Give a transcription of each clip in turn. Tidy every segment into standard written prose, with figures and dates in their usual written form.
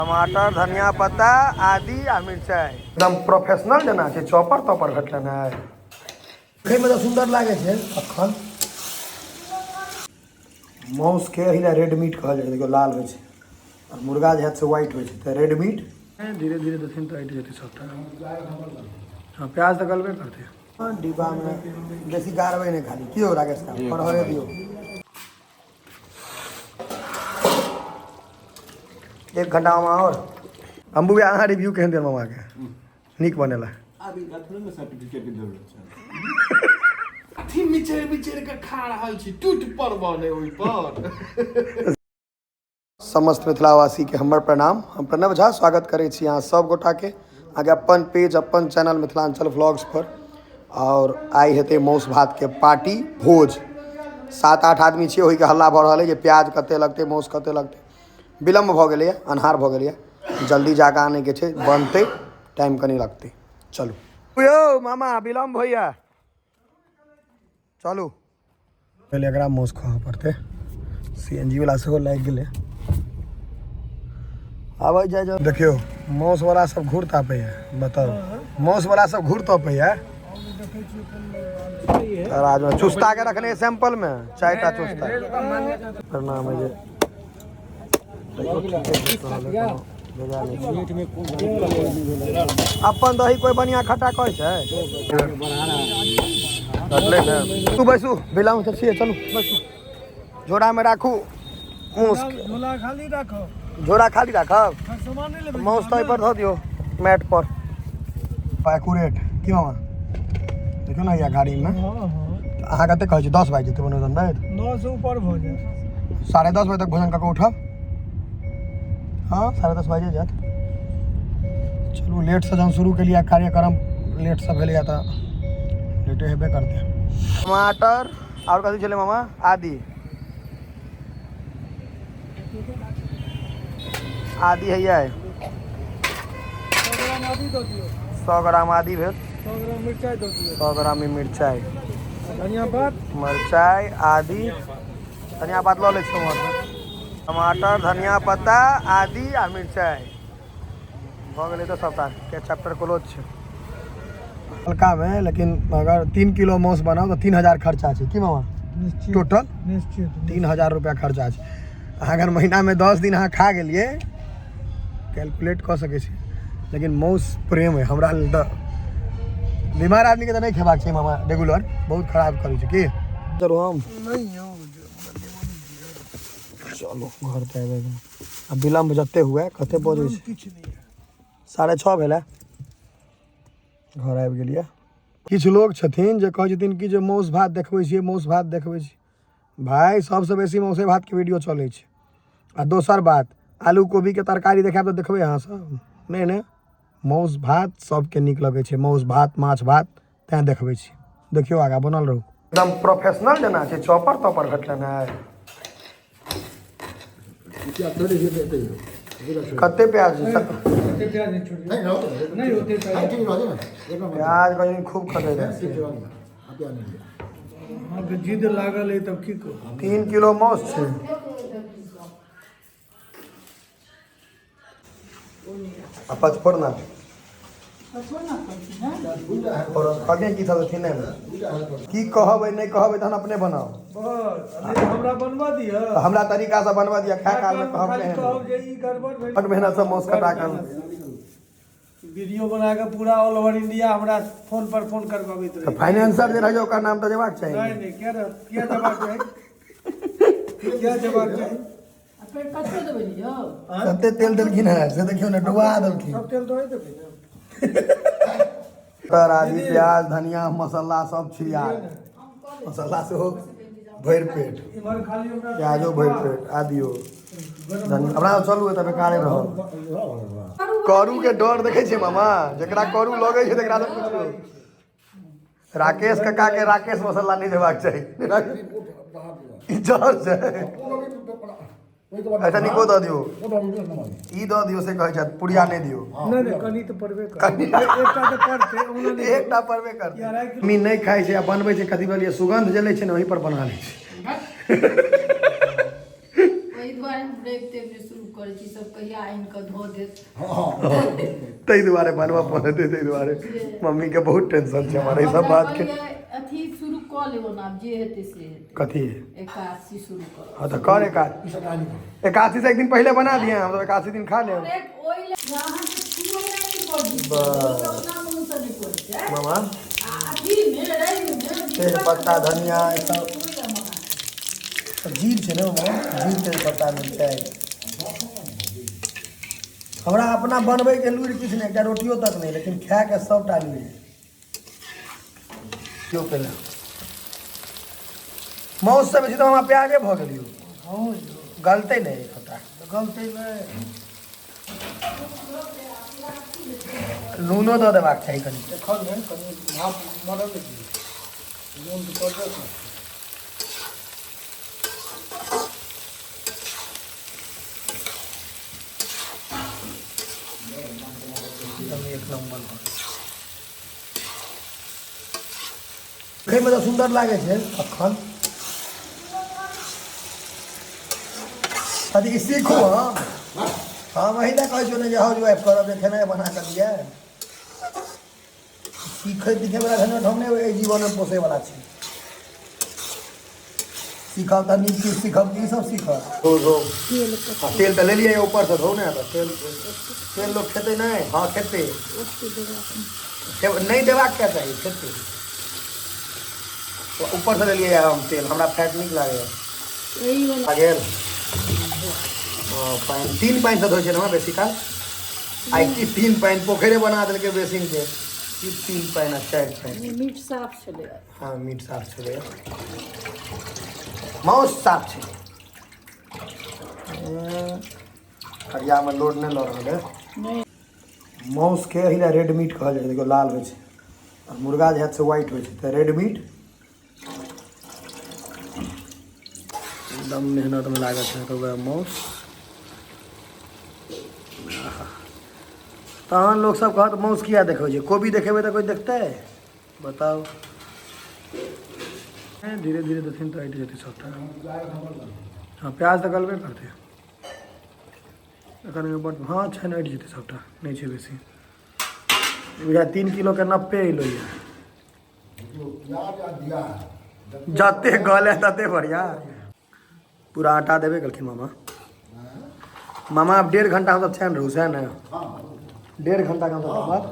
टमाटर, धनिया पत्ता, आदि आ मिरचाइ। एकदम प्रोफेशनल जेना छै, चॉपर तॉपर घटलनि है। देखैमे तऽ सुन्दर लागै छै। अखन मांसके एहि रेड मीट कहल जाइ छै। देखियौ, लाल होइ छै आओर मुर्गा जे हैत से व्हाइट होइ छै, तऽ रेड मीट। धीरे धीरे देथिन तऽ हटि जेतै सबटा। हँ, प्याज तऽ गलबे करतै। डिब्बामे बेसी गारबै नहि, खाली की हो राकेश का पढ़े दियौ। एक घंटा मामा आओर अम्बू भैया, अहाँ रिव्यू केहन देल मामाके? नीक बनेला? आब इनका थोड़े ने सर्टिफिकेट के जरूरत छै। अथी मिचैर मिचैर के खा रहल छी, टूट पड़बऽ ने ओहि पर। समस्त मिथिलावासीके हमर प्रणाम। हम प्रणव झा स्वागत करै छी अहाँ सब गोटाके अहाँके अपन पेज, अपन चैनल मिथिलाञ्चल व्लॉग्स पर। आओर आइ हेतै मासु भातके पार्टी भोज। 7-8 आदमी छियै, ओहिके हल्ला भऽ रहल अइ जे प्याज कते लगतै, मासु कते लगतै। विलम्ब भऽ गेलैए, अन्हार भऽ गेलैए, जल्दी जाकऽ आनैके छै, बनतै, टाइम कनि लगतै। चलू यौ मामा, विलम्ब होइए, चलू। पहिले एकरा मासु खुआबऽ पड़तै। CNG वाला सेहो लागि गेलै। आबै जाइ जाउ। देखियौ, मासु वाला सब घूर तापैए। बताउ, मासु वाला सब घूर तापैए। राजमा चुस्ता के रखने सैंपल में 4टा चुस्ता। प्रणाम है जे तैयो ठीके छै, कहल है कोनो बेजा नहि छै। अपन दही कोइ बढ़िआँ खट्टा कहै छै। कटलै ने। तू बैसू, बिलाउ तऽ छियै। चलू बैसू, झोरामे राखू मासु। झोला खाली राखो। झोरा खाली राखब। सामान नहि लेबै। मासु तऽ एहिपर धऽ दियौ, मैट पर एक्यूरेट। की मामा, देखियौ ने, हैया गाड़ीमे। हँ हँ। अहाँ कते कहै छी, 10 बाजि जेतै बनबैत बनबैत? 9 से ऊपर भऽ जायत। 10:30 बजे तक भोजन कऽ कऽ उठब। हँ, 10:30 बाजि जायत। चलू, लेटसँ जहन शुरू केलियै कार्यक्रम, लेटसँ भेलैए तऽ लेटे हेबे करतै। टमाटर आओर कथी छलै मामा? आदि। आदि हैया। 100 ग्राम आदि दऽ दियौ। 100 ग्राम आदि भेल। 100 ग्राम मिरचाइ दऽ दियौ। 100 ग्राम मिरचाइ। धनिया पात। मिरचाइ, आदि, धनिया पात लऽ लै छी उम्हरसँ। टमाटर, धनिया पत्ता, आदि आ मिरचाइ भऽ गेलै तऽ सबटा के चैप्टर क्लोज छै हल्कामे। लेकिन अगर 3 किलो मासु बनाउ तऽ 3000 खर्चा छै। की मामा? निश्चित। टोटल। निश्चित। 3000 रुपया खर्चा छै। अहाँ अगर महीनामे 10 दिन अहाँ खा गेलियै, कैलकुलेट कऽ सकै छी। लेकिन मासु प्रेम है हमरा लेल, तऽ बीमार आदमीके तऽ नहि खेबाक छै मामा रेगुलर, बहुत खराब करै छै। की चलू हम? नहि यौ। चलू, घर तऽ आबि गेलहुँ। आ विलम्ब जते हुए, कते बजै छै? किछु नहि। 6:30 भेलै, घर आबि गेलियै। किछु लोग छथिन जे कहै छथिन कि जे मासु भात देखबै छियै, मासु भात देखबै छी। भाय, सबसँ बेसी मासुए भातके वीडियो चलै छै। आ दोसर बात, आलू कोबीके तरकारी देखायब तऽ देखबै अहाँ सब? नहि ने। मासु भात सबके नीक लगै छै, मासु भात, माछ भात, तैँ देखबै छी। देखियौ, आगाँ बनल रहू। एकदम प्रोफेशनल जेना छै, चॉपर तॉपर घटलनि है। कते प्याज? कते प्याज नहि छोड़ियौ, नहि ओते प्याज। प्याज कनि खूब कटै रहै। अहाँके जिद लागल अइ तब की कहू। 3 किलो मासु छै। आ पचफोरना कहलियै की सब देथिन ने, की कहबै, नहि कहबै तहन अपने बनाउ। बस नहि, हमरा बनबऽ दिअ। तऽ हमरा तरीकासँ बनबऽ दिअ, खाय कालमे कहब। खाली केहन कहब जे ई गड़बड़ भेल। बड मेहनतसँ मासु कटा कऽ वीडियो बना कऽ पूरा ऑल ओवर इंडिया हमरा फोन पर फोन करबाबैत तऽ रहै। फाइनेंसर जे रहै छै, ओकर नाम तऽ जेबाक चाही। नहि नहि, किया किया जवाब चाही, किया जवाब चाही? आ फेर कते देबै यौ? कते तेल देलखिन है से देखियौ ने, डुबा देलखिन। सब तेल दऽ देबै ने। तर आदि, प्याज, धनिया, मसाला सब छिड़िया, मसाला सेहो भरि पेट। इम्हर खाली हमरा प्याजो भरि पेट, आदियो, धनिया। हमरा चलू, एतऽ बेकारे रहल। करू के डर देखै छियै मामा? जकरा करू लगै छै तकरा से पुछियौ। राकेश काका के राकेश मसाला नहि देबाक चाही, ई जहर छै। अच्छा, निको दऽ दियौ, ई दऽ दियौ से कहै छथि, पुड़िया नहि दियौ। नहि नहि, कनि तऽ पड़बे करतै, एकटा तऽ पड़तै ओना नहि। एकटा पड़बे करतै। मम्मी नहि खाइ छै आ बनबै छै। कथी बोलिए, सुगंध जे लै छै ने, ओही पर बना लै छै। ओहि दुआरे हम ब्रेक तेक नहि शुरू करै छी, सब कहिया आनि कऽ धो देत। ताहि दुआरे बनबऽ पड़तै, ताहि दुआरे मम्मीके बहुत टेंशन छै हमर एहि सब बातके। अथी शुरू कऽ लेब ओना, आब जे हेतै से हेतै। कथी? एकादशी शुरू कर। हाँ तऽ कर एकादशी, एकादशी से एक दिन पहिले बना दिए, हम सब एकादशी दिन खा लेब। ओहि लए अहाँके छुए नहि पड़ै, अपना मुँहसँ नहि पड़ै छै। मामा आ अथीमे रविमे तेजपत्ता धनिया ई सब जीर छै ने ओहिमे, जीर तेजपत्ता मिरचाइ। हमरा अपना बनबैके लूरि किछु नहि, एकटा रोटियो तक नहि, लेकिन खायके सबटा लूरि। क्यों पहिले माउस से बेसी तऽ हमरा प्याजे भऽ गेल यौ। गलतै नहि सबटा? गलतै नहि। नूनो दऽ देबाक चाही कनि। एखन नहि, कनि भाप मरल दियौ, नून तऽ पड़बे करतै। एकदम एक नंबर भऽ गेल। देखैमे तऽ सुन्दर लागै छै। अखन कथी सीखू? हम एहि लए कहै छियौ ने जे हाउस वाइफ करब, जे खेनाइ बना कऽ दिअ। सीखै तिखैवला झंझट हम नहि एहि जीवनमे पोसैवला छी। सीखब तऽ नीक चीज सीखब कि सब सीखब? धो धो तेल तऽ लेलियै ऊपरसँ, धो ने तऽ। तेल तेल लोक खेतै नहि? हँ खेतै, नहि देबाक क्या चाही, खेतै। ऊपरसँ लेलियै हम तेल, हमरा फैट नीक लागैए। आ गेल पानि। तीन पानिसँ धोइ छै ने बेसी काल। आइ की तीन पानि, पोखरे बना देलकै बेसिनके की। तीन पानि आ चारि पानि। मीट साफ छलै। हँ, मीट साफ छलै, माउस साफ छै। करियामे लोड नहि लऽ रहल है। माउसके एहि लए रेड मीट कहल जाइ छै, देखियौ लाल होइ छै, आ मुर्गा जे हैत से व्हाइट होइ छै, तऽ रेड मीट। एकदम मेहनतमे लागल छै तऽ वएह माउस। तहन लोकसब कहत माउस किया देखबै छै, कोबी देखेबै तऽ कोइ देखतै? बताउ। धीरे धीरे देथिन तऽ हटि जेतै सबटा। हँ, प्याज तऽ गलबे करतै एखन ओहिमे बड। हँ छै ने, हटि जेतै सबटा, नहि छै बेसी। बुझा 3 किलोके 90 एलो यऽ। जते गले तते बढ़िया। पूरा आटा देबे केलखिन मामा। मामा, आब 1.5 घंटा हमसब चैन रहू, सएह ने? 1.5 घंटाके हमसब बाद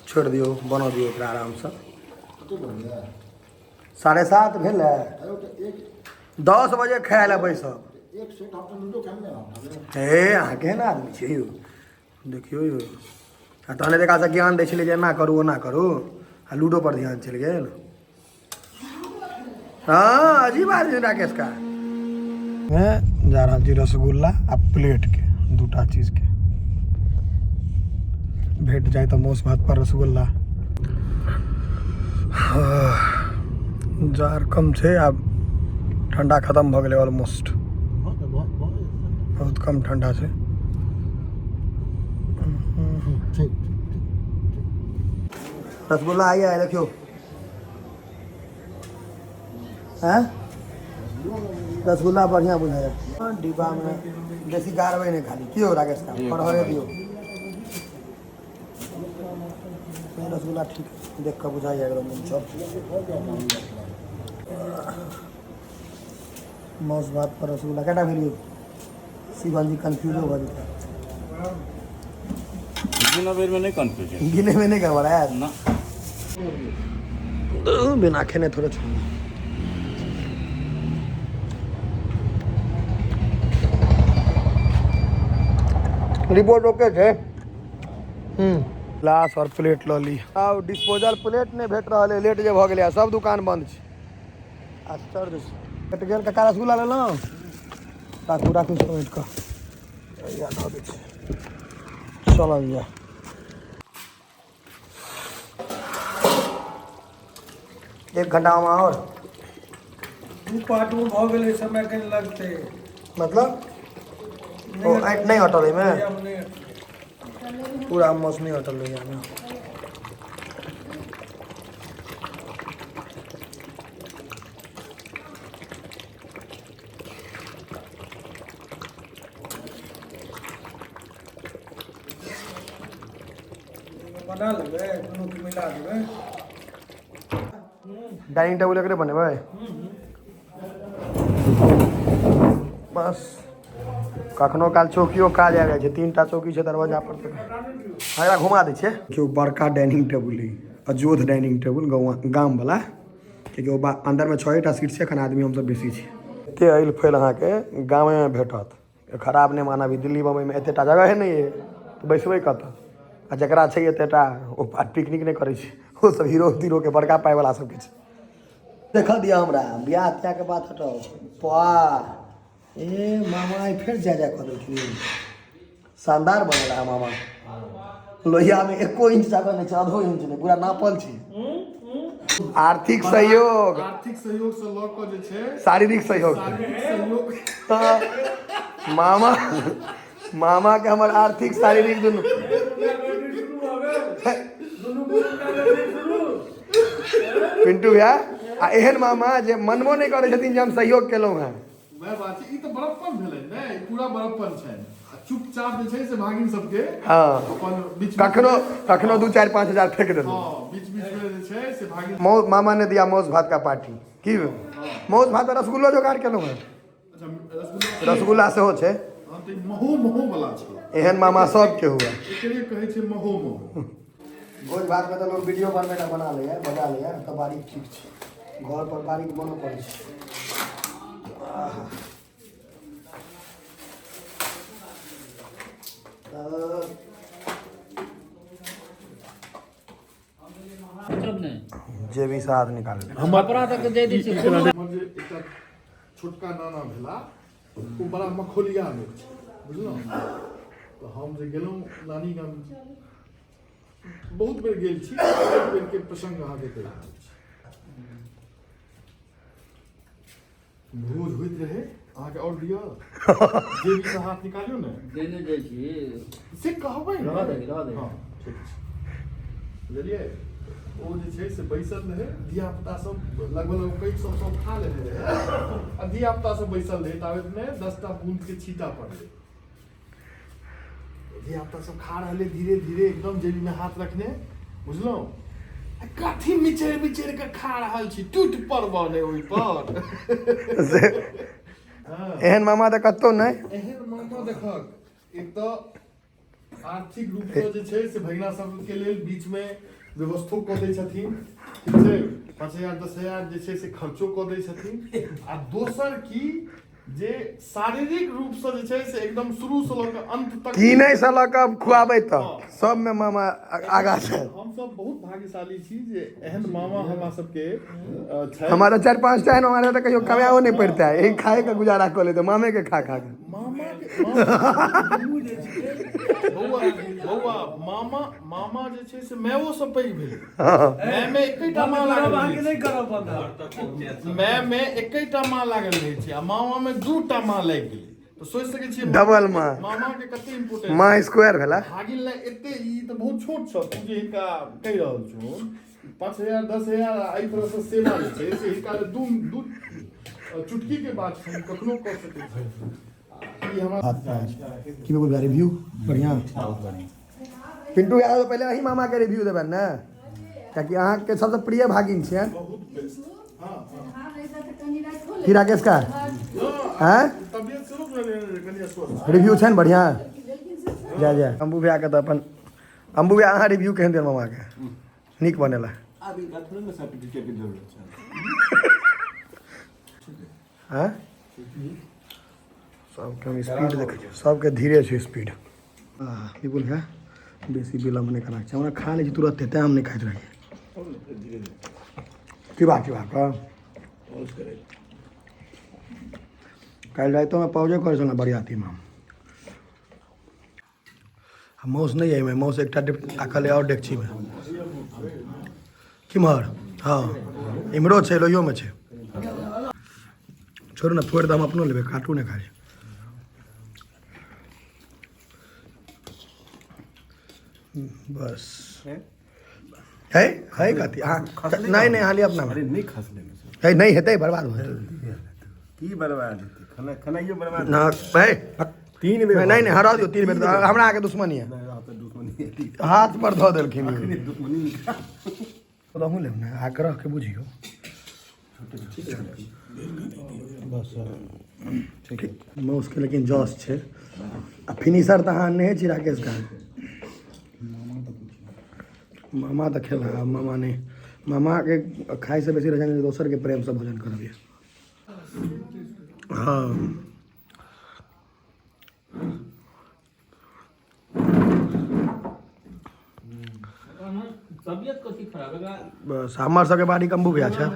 छोड़ि दियौ, बनऽ दियौ ओकरा आरामसँ। 7:30 भेलै, 10 बजे खाय लए बैसब। हे, अहाँ केहन आदमी छियै यौ? देखियौ यौ, आ तहन एकरासँ ज्ञान दै छलै जे एना करू ओना करू, आ लूडो पर ध्यान चलि गेल। हाँ, अजीब आदमी राकेश का हैं। जा रहल छी रसगुल्ला आ प्लेट के दूटा चीज के भेट जाय तऽ मासु भात पर रसगुल्ला। जार कम छै आब, ठंडा खत्म भऽ गेलै ऑलमोस्ट, बहुत कम ठंडा छै। रसगुल्ला आइए, देखियौ। हैं, रसगुल्ला बढ़िया बुझाइए। डिब्बामे बेसी गारबै नहि खाली। की हो राकेश का पढ़े दियौ। रसगुल्ला ठीक देख कऽ बुझाइए एकदम चल। मासु भात पर रसगुल्ला केटा भेल यौ? शिवन जी कन्फ्यूजो भऽ जेतै। गिनऽ बेरमे नहि कन्फ्यूज। गिने में नहीं गड़बड़ायत? ना। बिना खेने थोड़े छोड़ू। रिपोर्ट ओके छै। ग्लास और प्लेट लऽ ली। आब डिस्पोजल प्लेट नहि भेट रहल है, लेट जे भऽ गेलै, सब दुकान बंद छै। आश्चर्य छै। भेट गेल। काका, रसगुल्ला लेलहुँ? राखू राखू, समेट कऽ या धऽ दै छी। चलल जाय। एक घंटा में और दू पार्टमे भऽ गेलै, समय कनि लगतै। मतलब ओ नहि अटल एहिमे। नहि अटलै। पूरा मौस नहि अटल रहैए एहिमे। बना लेबै, दुनूके मिला देबै। डाइनिंग टेबुल एकरे बनेबै बस। कखनो काल चौकियो काज आबि जाइ छै, 3 टा चौकी छै दरवाजा पर तऽ। हाँ, एकरा घुमा दै छियै। देखियौ, बड़का डाइनिंग टेबुल है, अजोध डाइनिंग टेबुल गामवला, कियाकि ओ अन्दरमे 6 टा सीट छै। एखन आदमी हमसब बेसी छी। एते अइल फैल अहाँके गामेमे भेटत। खराब नहि मानब, दिल्ली बम्बईमे एतेटा जगहे नहि अइ तऽ बैसबै कतऽ? आ जकरा छै एतेटा, ओ पिकनिक नहि करै छै। ओ सब हीरो तीरोके बड़का पाइवला सबके छै। देखऽ दिअ हमरा, बियाह त्याहके बात हटाउ। पा ए मामा आइ फेर जाय जाय कऽ देलखिन। शानदार बनल है मामा। लोहियामे एको इंच जगह नहि छै, आधो इंच नहि, पूरा नापल छै। आर्थिक सहयोग। आर्थिक सहयोग से लऽ कऽ जे छै शारीरिक सहयोग। शारीरिक सहयोग। तऽ मामा, मामा के हमर आर्थिक शारीरिक दुनू। दुनू शुरू। पिंटू भैया, आ एहन मामा जे मनबो नहि करै छथिन जे हम सहयोग केलहुँ हेँ। वएह बात छै। ई तऽ बड़प्पन भेलै ने, ई पूरा बड़प्पन छनि आ चुपचाप जे छै से भागिन सबके अपन बीच बीच कखनो कखनो 2, 4, 5 हजार फेंक देलहुँ। हँ, बीच बीच मे जे छै से भागिन मामा ने दिया मौस भात का पार्टी। की मौस भात आ रसगुल्लो जोगाड़ केलहुँ हेँ। अच्छा, रसगुल्ला। रसगुल्ला सेहो छै। हँ, तऽ ई महो महो वाला छै। एहन मामा सबके हुआ। एकरे कहै छै महो महो। भोज भातमे तऽ लोक वीडियो बनबै लए बना लैए, बजा लैए, तऽ बारीक ठीक छै। घर पर बारीक बनऽ पड़ै छै। आहा। तऽ सब नहि। जेबी से हाथ निकाल। कपड़ा तक दे दै छै कोनो। हमर जे एकटा छोटका नाना भेला, ओ बड़ा मखौलिया लोक छै, बुझलहुँ? तऽ हम जे गेलहुँ नानी गाम, बहुत बेर गेल छी, एक बेरके प्रसंग अहाँके कहि रहल छी। भोज होइत रहै अहाँके, आओर दिअ, जेबीसँ हाथ निकालियौ ने। देने जाइ छी। से कहबै ने। रहऽ दही, रहऽ दही। हँ, ठीक छै, बुझलियै? ओ जे छै से बैसल रहै, धिया पुता सब लगभग लगभग पैघ सब सब खा लेने रहै आ धिया पुता सब बैसल रहै। ताबेतमे 10 टा बूंद के छींटा पड़लै। धिया पुता सब खा रहलै धीरे धीरे, एकदम जेबीमे हाथ रखने, बुझलहुँ? आ कथी मिचैर मिचैर कऽ खा रहल छी, टूटि पड़बऽ ने ओहिपर। से एहन मामा तऽ कतहु नहि। एहन मामा देखक, एक तऽ आर्थिक रूपसँ जे छै से भगिना सबके लेल बीचमे व्यवस्थो कऽ दै छथिन, ठीक छै? 5,000 10,000 जे छै से खर्चो कऽ दै छथिन। आ दोसर की जे शारीरिक रूपसँ जे छै से एकदम शुरूसँ लऽ कऽ अन्त तक कीनै से लऽ कऽ खुआबै तक सबमे मामा आगा छै। हमसब बहुत भाग्यशाली छी जे एहन मामा हमरा सबके छै। हमारा चारि पाँच टा एहन मामा रहै तऽ कहियो कमाओ नहि पड़ता है। यही खाए के गुजारा कऽ लेते मामे के खा खा के। मामा के मामा बौआ, बौआ, मामा, मामा जे छै से मायो से पैघ भेलै। माय मे एकेटा माँ करब लागल अहाँके रहै नहि करब बंद। छै। माय मे एकेटा माँ लागल रहै छै आ मामा मे दूटा माँ लागि गेलै, तऽ सोचि सकै छियै डबल माँ। मामा के कते इम्पोर्टेंट। माँ स्क्वायर भेला। भागिन लए एते ई तऽ बहुत छोट छ। तू जे हिनका कहि रहल छौ 5,000 10,000 आ एहि तरहसँ सेवा जे छै से हिनका लए दू दू चुटकी के बात छै, कखनो कऽ सकै छै ई हमरा। की बोल, रिव्यू बढ़िया। पिंटू भैया, तऽ पहिले अही मामा के रिव्यू देबनि ने, कियाकि अहाँके सबसँ प्रिय भागिन छियनि। बहुत बेस्ट, हँ हँ। की राकेश का हैं? तबियत सेहो कनि अस्वस्थ। रिव्यू छनि बढ़िया। जय जय अम्बू भैया के। तऽ अपन अम्बू भैया, अहाँ रिव्यू केहन देल मामा के? नीक बनेला? आब इनका थोड़े ने सर्टिफिकेट के जरूरत छै। हैं, सबके हम स्पीड देखै छियै, सबके धीरे छै स्पीड। विपुल भैया, बेसी विलम्ब नहि करबाक छै हमरा। खा लै छी तुरन्ते, तेँ हम नहि खाइत रहियै। चिबा चिबा कऽ काल्हि रातिमे पौजे करै छलहुँ बरियातीमे हम। आ माउस नहि एहिमे, माउस एकटा राखल अइ आओर डेकचीमे किम्हर। हँ, इम्हरो छै, लोहियोमे छै। छोड़ू ने, फोड़ि तऽ हम अपनो लेबै, काटू ने खाली। बस है है कथी अहाँ नहि नहि, अहाँ लिअ अपना। अरे, नहि खसलै ने। है, नहि हेतै, बर्बाद भऽ जेतै। की बर्बाद हेतै? खाना खेनाइयो बर्बाद? ना है। 3 बेर। नहि नहि, हरा दियौ 3 बेर। हमरा अहाँके दुश्मनी है। नहि रहत दुश्मनी। हाथ पर धऽ देलखिन। अहूँ लेब ने, आग्रह के बुझियौ। बस ठीक। माउसके लेकिन जस छै आ फिनिशर तऽ अहाँ नहि छी राकेश का। मामा तऽ खेला, मामा नहि, मामाके खाइसँ बेसी रहै छनि दोसरके प्रेमसँ भोजन करबियै। हँ, तबियत कथी खराब एकरा? बस हमर सबके बाड़ी कम्बू भैया छै।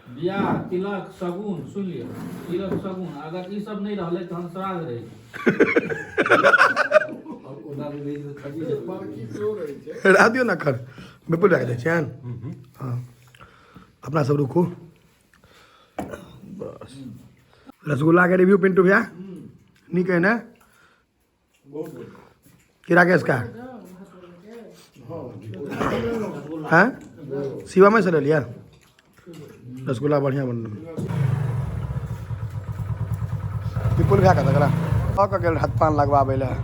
बियाह, तिलक, शगुन, सुनि लिअ, तिलक शगुन अगर ई सब नहि रहलै तहन श्राद्ध रहै छै। रह दियौ ने एखन, विपुल भैयाके दै छियनि। हँ, अपना सब रुकू बस। रसगुल्लाके रिव्यू पिंटू भैया, नीक है ने कि राकेश का? हाँ, शिवा में से ले लिया रसगुल्ला, बढ़िया बनल। विपुल भैया कतऽ गेला? लऽ कऽ गेल हाथ पान लगबाबै लए।